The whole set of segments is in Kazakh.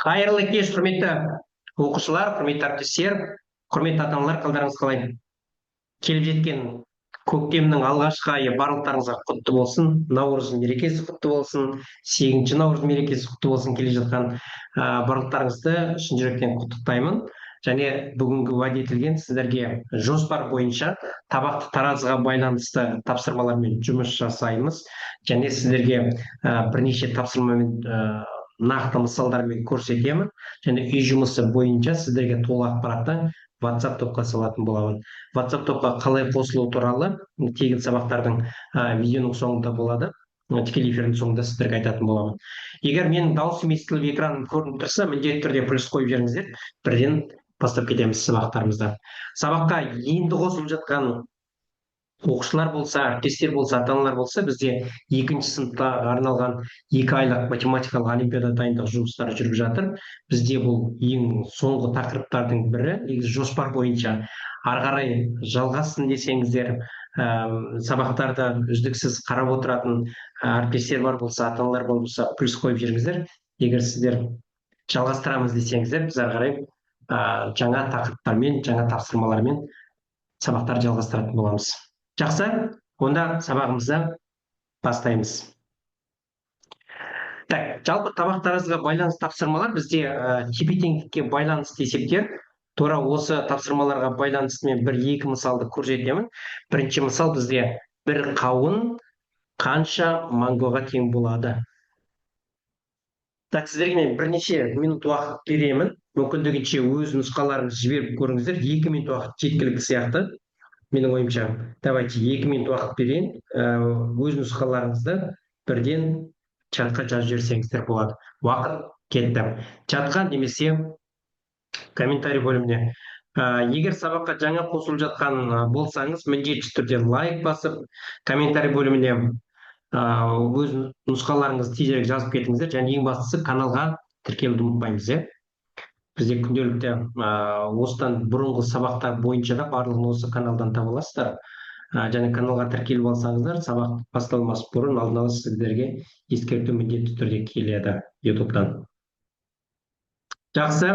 Қайырлы кеш, құрметті оқушылар, құрметті әріптестер, құрметті ата-аналар, қалдарыңыз қалай? Келіп жеткен көктемнің алғашқы айы барлықтарыңызға құтты болсын. Наурыз мерекесі құтты болсын. 8 наурыз мерекесі құтты болсын. Келе жатқан барлықтарыңызды шын жүректен құттықтаймын. Және бүгінгі уәде етілген сіздерге жоспар бойынша табақты таразыға байланысты тапсырмалармен жұмыс жасаймыз. Және сіздерге бірнеше тапсырмамен нақты мысалдармен көрсетемін. Және үй жұмысы бойынша сіздерге толық ақпаратты WhatsApp топқа салатын боламын. WhatsApp топқа қалай қосылу туралы тегін сабақтардың видеоның соңында болады. Тікелей эфирдің соңында сіздерге айтатын боламын. Егер менің дауысым естіліп, экраным көрініп тұрса, міндетті түрде плюс қойып жіберіңіздер. Бірден бастап кетеміз сабақтарымызды. Сабаққа енді қосылып жатқан оқушылар болса, әріптестер болса, ата-аналар болса, бізде екінші сыныпта арналған 2 айлық математикалық олимпиада дайындық жұмыстары жүріп жатыр. Бізде бұл ең соңғы тақырыптардың бірі. Негізі жоспар бойынша ары қарай жалғассын десеңіздер, сабақтарды үздіксіз қарап отыратын әріптестер бар болса, ата-аналар болса, плюс қойып жіберіңіздер. Егер сіздер жалғастырамыз десеңіздер, біз ары қарай жаңа тақырыптармен, жаңа тапсырмалармен сабақтар жалғастыратын боламыз. Жақсы, онда сабағымызды бастаймыз. Так, жалпы табақ таразыға байланысты тапсырмалар бізде тепе-теңдікке байланысты есептер. Тура осы тапсырмаларға байланысты мен бір-екі мысалды көрсетемін. Бірінші мысал бізде бір қауын қанша мангоға тең болады? Так, сіздерге мен бірнеше минут уақыт беремін. Мүмкіндігінше өз нұсқаларыңызды жіберіп көріңіздер. 2 минут уақыт жеткілікті сияқты. Менің ойымша, давайте 2 минут уақыт берейін. Өз нұсқаларыңызды бірден чатқа жазып жіберсеңіздер болады. Уақыт кетті. Чатқа немесе комментарий бөліміне. Егер сабаққа жаңа қосылып жатқан болсаңыз, міндетті түрде лайк басып, комментарий бөліміне өз нұсқаларыңызды тезірек жазып кетіңіздер. Және ең бастысы каналға тіркелуді ұмытпаймыз, иә? Бізде күнделікті осыдан бұрынғы сабақтар бойынша да барлығын осы каналдан таба аласыздар. Және каналға тіркеліп алсаңыздар, сабақ басталмас бұрын алдын ала сіздерге ескерту міндетті түрде келеді YouTube-тан. Жақсы,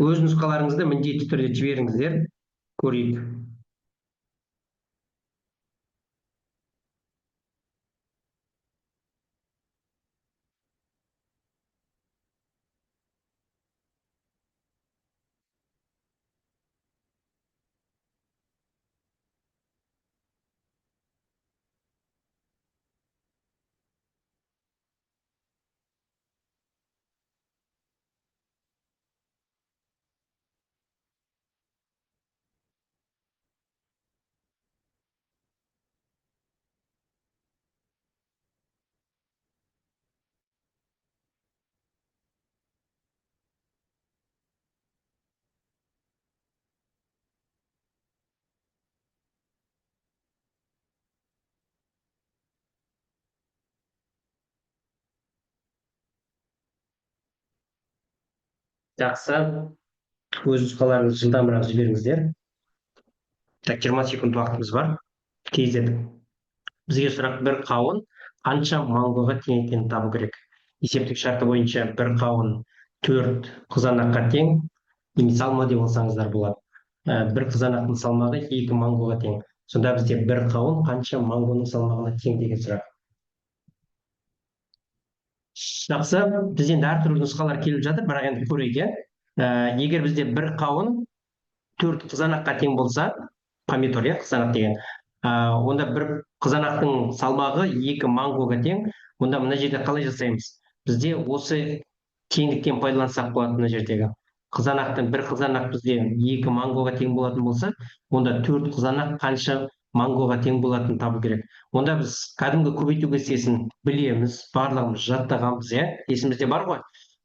өз нұсқаларыңызды міндетті түрде жіберіңіздер, көрейік. Жақсы, өз нұсқаларыңызды жылдамырақ жіберіңіздер. Так, 20 секунд уақытымыз бар. Тездетіп. Бізге сұрақ: бір қауын қанша мангоға тең екенін табу керек. Есептік шарты бойынша бір қауын 4 қызанаққа тең, немесе алма деп алсаңыздар болады. Бір қызанақтың салмағы 2 мангоға тең. Сонда бізде бір қауын қанша мангоның салмағына тең деген сұрақ. Жақсы, бізде енді әртүрлі нұсқалар келіп жатыр, бірақ енді көрейік, иә? Егер бізде бір қауын 4 қызанаққа тең болса, помидор, иә, қызанақ деген. Онда бір қызанақтың салмағы 2 мангоға тең. Онда мына жерде қалай жасаймыз? Бізде осы теңдіктен пайдалансақ болады мына жердегі. Қызанақтың бір қызанақ бізде 2 мангоға тең болатын болса, онда 4 қызанақ қанша мангоға тең болатынын табу керек. Онда біз кәдімгі көбейту кестесін білеміз, барлығымыз жаттағанбыз, иә? Есімізде бар ғой.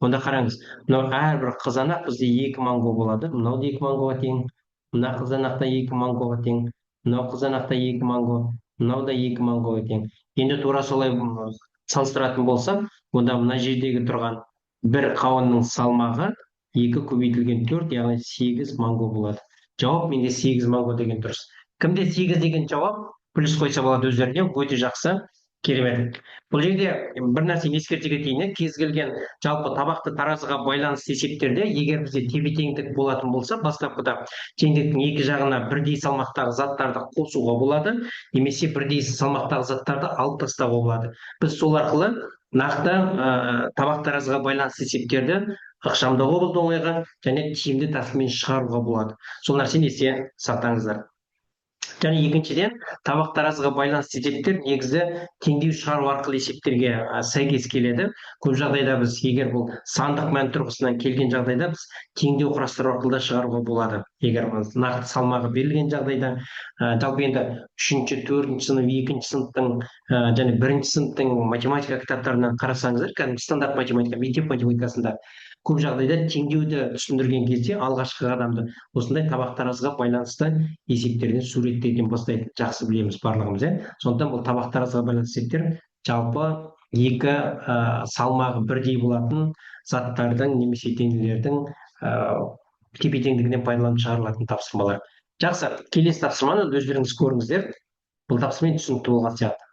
Онда қараңыз, мынау әрбір қызанақ бізде 2 манго болады. Мынау да 2 мангоға тең, мына қызанақ та 2 мангоға тең, мынау қызанақ та 2 манго, мынау да 2 мангоға тең. Енді тура солай салыстыратын болсақ, онда мына жердегі тұрған бір қауынның салмағы 2 көбейтілген 4, яғни 8 манго болады. Жауап менде 8 манго деген дұрыс. Кімде 8 деген жауап, плюс қойса болады өздеріне, өте жақсы. Керемет. Бұл жерде бір нәрсені ескерте кетейін, кез келген жалпы табақты таразыға байланысты есептерде, егер бізде тепе-теңдік болатын болса, бастапқыда теңдіктің екі жағына бірдей салмақтағы заттарды қосуға болады, немесе бірдей салмақтағы заттарды алып тастауға болады. Біз сол арқылы нақты табақ таразыға байланысты есептерді ықшамдауға болады оңайға және тиімді тәсілмен шығаруға болады. Сол нәрсені есте сақтаңыздар. Және екіншіден, табақ таразыға байланысты есептер негізі теңдеу шығару арқылы есептерге сәйкес келеді. Көп жағдайда біз, егер бұл сандық мән тұрғысынан келген жағдайда, біз теңдеу құрастыру арқылы да шығаруға болады. Егер нақты салмағы берілген жағдайда, жалпы енді 3-ші, 4-ші сынып, 2-ші сыныптың және 1-ші сыныптың математика кітаптарынан қарасаңыздар, кәдімгі стандарт математика, мектеп математикасында көп жағдайда теңдеуді түсіндірген кезде алғашқы қадамды осындай табақ таразыға байланысты есептерден, суреттерден бастайтын жақсы білеміз барлығымыз, иә. Сондықтан бұл табақ таразыға байланысты есептер жалпы екі салмағы бірдей болатын заттардың немесе денелердің тепе-теңдігінен пайдаланып шығарылатын тапсырмалар. Жақсы, келесі тапсырманы өздеріңіз көріңіздер. Бұл тапсырма түсінікті болған сияқты.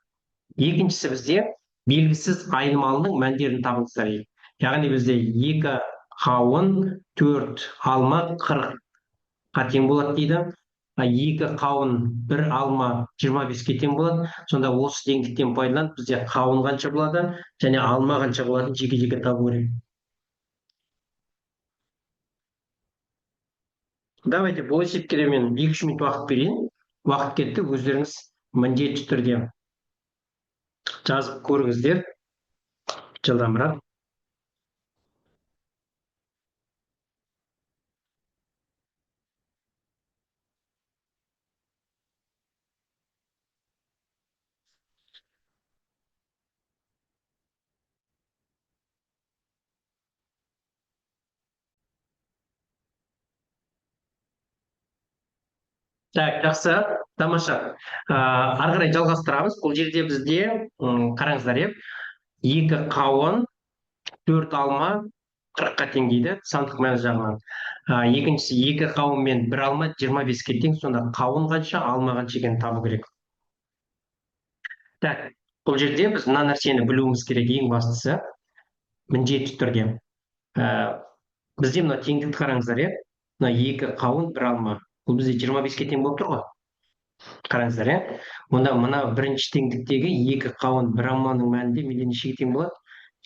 Екіншісі бізде белгісіз айнымалының мәндерін табыңыздар дейді. Яғни бізде 2 қауын, 4 алма 40-қа тең болады дейді. 2 қауын, 1 алма 25-ке тең болады. Сонда осы теңдіктен пайдаланып бізде қауын қанша болады және алма қанша болатынын жеке-жеке табу керек. Давайте бұл есепке де мен 2-3 минут уақыт берейін. Уақыт кетті, өздеріңіз міндетті түрде жазып көріңіздер. Жылдамырақ. Так, жақсы, тамаша. Ары қарай жалғастырамыз. Бұл жерде бізде, қараңыздар, 2 қауын, 4 алма 40-қа тең дейді, сандық мән жағынан. Екіншісі 2 қауын мен 1 алма 25-ке тең, сонда қауын қанша, алма қанша екенін табу керек. Так, бұл жерде біз мына нәрсені білуіміз керек, ең бастысы, міндетті түрде. Бізде мына теңдікті қараңыздар, мына 2 қауын, 1 алма. Бұл бізде 25-ке тең болып тұр ғой. Қараңыздар, иә. Онда мына бірінші теңдіктегі 2 қауын, 1 алманың мәнінде менде нешеге тең болады?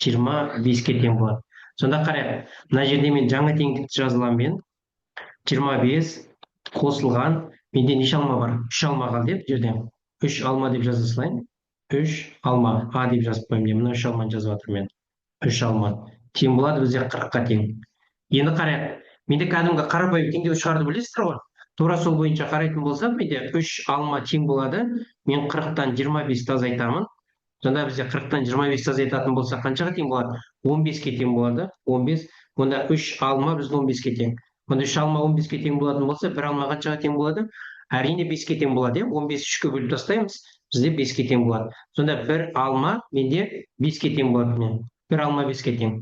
25-ке тең болады. Сонда қарайық, мына жерде мен жаңа теңдікті жазыламын мен. 25 қосылған, менде неше алма бар? 3 алма қалды, иә, бұл жерде. 3 алма деп жаза салайын. 3 алма, А деп жазып қоямын мен. Мына 3 алманы жазып жатырмын мен. 3 алма. Тең болады бізде 40-қа тең. Енді қарайық, менде кәдімгі қарапайым теңдеу шығаруды білесіздер ғой. Тура сол бойынша қарайтын болсам, менде 3 алма тең болады. Мен 40-тан 25-ті азайтамын. Сонда бізде 40-тан 25-ті азайтатын болса, қаншаға тең болады? 15-ке тең болады. 15. Онда 3 алма біздің 15-ке тең. Онда 3 алма 15-ке тең болатын болса, 1 алма қаншаға тең болады? Әрине 5-ке тең болады, иә? 15 3-ке бөліп тастаймыз, бізде 5-ке тең болады. Сонда 1 алма менде 5-ке тең болады. Мен 1 алма 5-ке тең.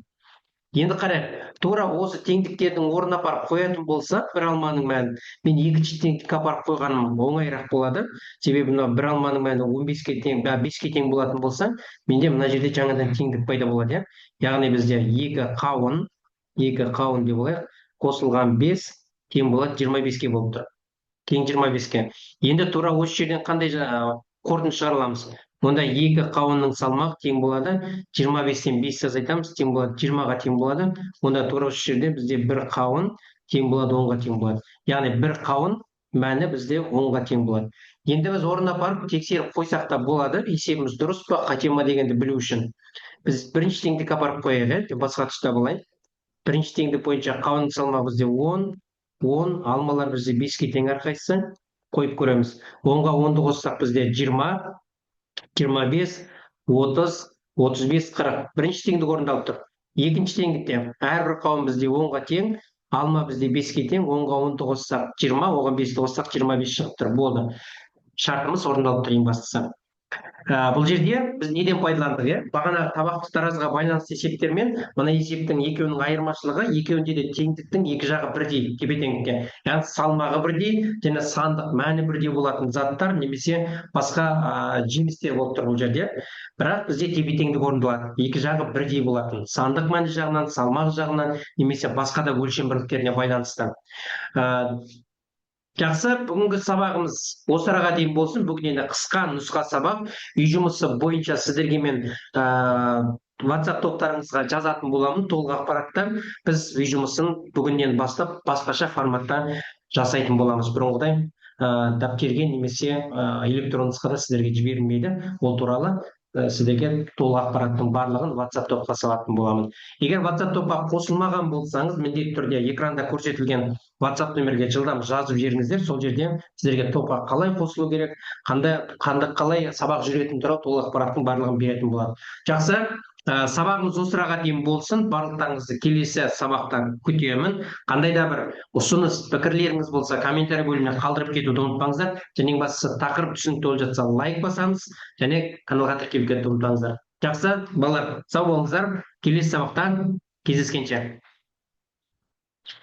Енді қарайық, тура осы теңдіктердің орнына апарып қоятын болсақ, бір алманың мәнін мен екінші теңдікке апарып қойғаным оңайырақ болады. Себебі мына бір алманың мәні 15-ке тең, 5-ке тең болатын болса, менде мына жерде жаңадан теңдік пайда болады, иә? Яғни бізде 2 қауын, 2 қауын деп алайық, қосылған 5 тең болады 25-ке болып тұр. Тең 25-ке. Енді тура осы жерден қандай қорытынды шығара аламыз? Онда 2 қауынның салмағы тең болады. 25-тен 5 азайтамыз, тең болады 20-ға тең болады. Онда тура осы жерде бізде 1 қауын тең болады 10-ға тең болады. Яғни 1 қауын мәні бізде 10-ға тең болады. Енді біз орнына апарып тексеріп қойсақ та болады. Есебіміз дұрыс па, қате ма дегенді білу үшін. Біз бірінші теңдікке апарып қояйық, басқа тұста болайын. Бірінші теңдік бойынша қауынның салмағы бізде 10, 10, алмалар бізде 5-ке тең әрқайсысы. Қойып көреміз. 10-ға 10-ды қоссақ бізде 20, 25, 30, 35, 40. Бірінші теңдік орындалып тұр. Екінші теңдікте әрбір қауын бізде 10-ға тең, алма бізде 5-ке тең, 10-ға 10-ды қоссақ 20, оған 5-ті қоссақ 25 шығып тұр. Болды. Шартымыз орындалып тұр ең бастысы. Бұл жерде біз неден пайдаландық, иә? Бағана табақтық таразыға байланысты есептермен мына есептің екеуінің айырмашылығы: екеуінде де теңдіктің екі жағы бірдей, тепе теңдікке, яғни салмағы бірдей және сандық мәні бірдей болатын заттар немесе басқа жемістер болып тұр бұл жерде. Бірақ бізде тепе теңдік орындалады, екі жағы бірдей болатын, сандық мәні жағынан, салмақ жағынан немесе басқа да өлшем бірліктеріне байланысты. Жақсы, бүгінгі сабағымыз осы араға дейін болсын. Бүгін енді қысқа нұсқа сабақ. Үй жұмысы бойынша сіздерге мен WhatsApp топтарыңызға жазатын боламын толық ақпаратты. Біз үй жұмысын бүгіннен бастап басқаша форматта жасайтын боламыз. Бұрынғыдай дәптерге немесе электронды нұсқада сіздерге жіберілмейді. Ол туралы сіздерге толық ақпараттың барлығын WhatsApp топқа салатын боламын. Егер WhatsApp топқа қосылмаған болсаңыз, міндетті түрде экранда көрсетілген WhatsApp нөмірге жылдам жазып жіберіңіздер. Сол жерде сіздерге топқа қалай қосылу керек, қандай қандай қалай сабақ жүретіні туралы толық ақпараттың барлығын беретін болады. Жақсы, сабағымыз осы араға дейін болсын. Барлықтарыңызды келесі сабақта күтемін. Қандай да бір ұсыныс, пікірлеріңіз болса, комментарий бөліміне қалдырып кетуді ұмытпаңыздар. Және ең бастысы, тақырып түсінікті болып жатса, лайк басамыз және каналға тіркеліп кетуді ұмытпаңыздар. Жақсы, балалар, сау болыңыздар, келесі сабақта кездескенше.